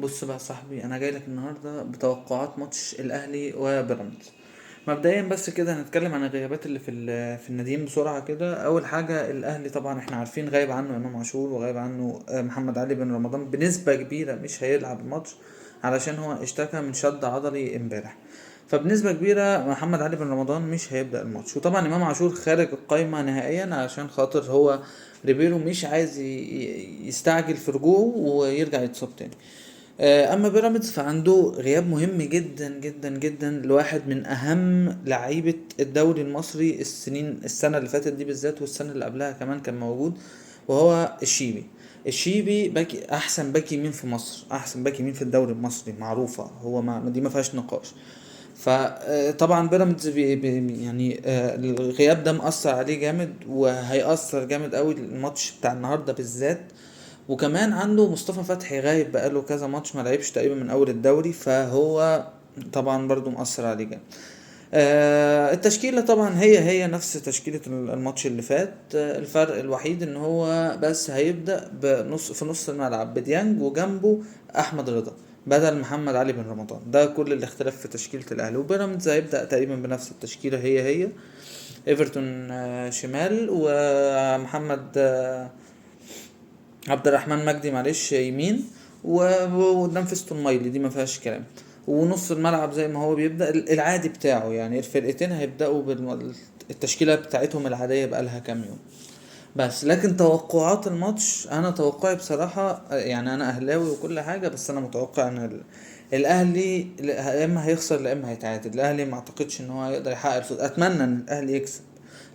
بص بقى يا صاحبي، انا جاي لك النهارده بتوقعات ماتش الاهلي وبيراميدز. مبدئيا بس كده هنتكلم عن الغيابات اللي في الناديين بسرعة كده. اول حاجة الاهلي طبعا احنا عارفين غايب عنه امام عاشور، وغايب عنه محمد علي بن رمضان بنسبة كبيرة مش هيلعب الماتش علشان هو اشتكى من شد عضلي امبارح. فبنسبه كبيرة محمد علي بن رمضان مش هيبدا الماتش، وطبعا امام عاشور خارج القايمة نهائيا علشان خاطر هو ريبيرو مش عايز يستعجل في رجوعه ويرجع يتصاب تاني. اما بيراميدز فعنده غياب مهم جدا جدا جدا لواحد من اهم لعيبة الدوري المصري السنة اللي فاتت دي بالذات، والسنة اللي قبلها كمان كان موجود، وهو الشيبي. الشيبي باك، احسن باك يمين في مصر، احسن باك يمين في الدوري المصري، معروفة، هو ما دي ما فيهاش نقاش. فطبعا بيراميدز بي بي يعني الغياب ده مأثر عليه جامد، وهيأثر جامد قوي الماتش بتاع النهارده بالذات. وكمان عنده مصطفى فتحي غايب بقاله كذا ماتش، ما لعبش تقريبا من اول الدوري، فهو طبعا برضو مأثر عليه جامد. التشكيلة طبعا هي هي نفس تشكيلة الماتش اللي فات. الفرق الوحيد ان هو بس هيبدأ بنص في نص الملعب بديانج وجنبه احمد رضا بدل محمد علي بن رمضان. ده كل الاختلاف في تشكيلة الاهلي. وبيراميدز هيبدأ تقريبا بنفس التشكيلة هي هي، ايفرتون شمال، ومحمد عبد الرحمن مجدي معلش يمين، وقدام فيستون مايلي، دي ما فيهاش كلام. ونص الملعب زي ما هو بيبدأ العادي بتاعه، يعني الفرقتين هيبدأوا بالتشكيلة بتاعتهم العادية بقالها كام يوم بس. لكن توقعات الماتش، انا توقعي بصراحة يعني انا اهلاوي وكل حاجة، بس انا متوقع ان الاهلي يا اما هيخسر يا اما هيتعادل. الاهلي ما اعتقدش ان هو هيقدر يحقق الفوز، اتمنى ان الاهلي يكسب،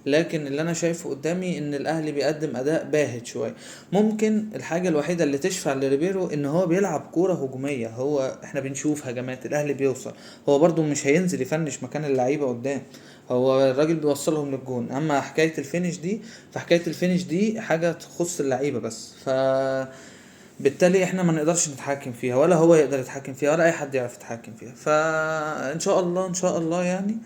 لكن اللي انا شايفه قدامي ان الاهلي بيقدم اداء باهت شوية. ممكن الحاجة الوحيدة اللي تشفع لريبيرو ان هو بيلعب كورة هجومية، هو احنا بنشوف هجمات الاهلي بيوصل، هو برضو مش هينزل يفنش مكان اللعيبة قدام، هو الراجل بيوصلهم للجون. اما حكاية ال finish دي، فحكايه ال finish دي حاجة تخص اللعيبة بس، ف بالتالي احنا ما نقدرش نتحكم فيها، ولا هو يقدر يتحكم فيها، ولا اي حد يعرف يتحكم فيها. فان شاء الله ان شاء الله يعني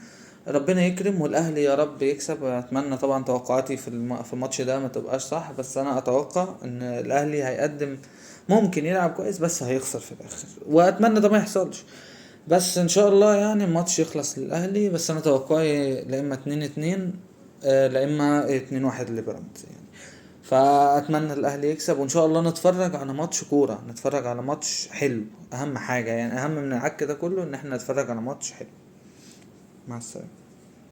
ربنا يكرم والاهلي يا رب يكسب. اتمنى طبعا توقعاتي في الماتش ده ما تبقاش صح، بس انا اتوقع ان الاهلي هيقدم، ممكن يلعب كويس بس هيخسر في الاخر، واتمنى ده ما يحصلش. بس ان شاء الله يعني الماتش يخلص للاهلي. بس انا توقعي لا اما 2-2، لا اما 2-1 لبيراميدز يعني. فاتمنى الاهلي يكسب، وان شاء الله نتفرج على ماتش كوره، نتفرج على ماتش حلو. اهم حاجة يعني، اهم من العك ده كله ان احنا نتفرج على ماتش حلو. مع السلامة.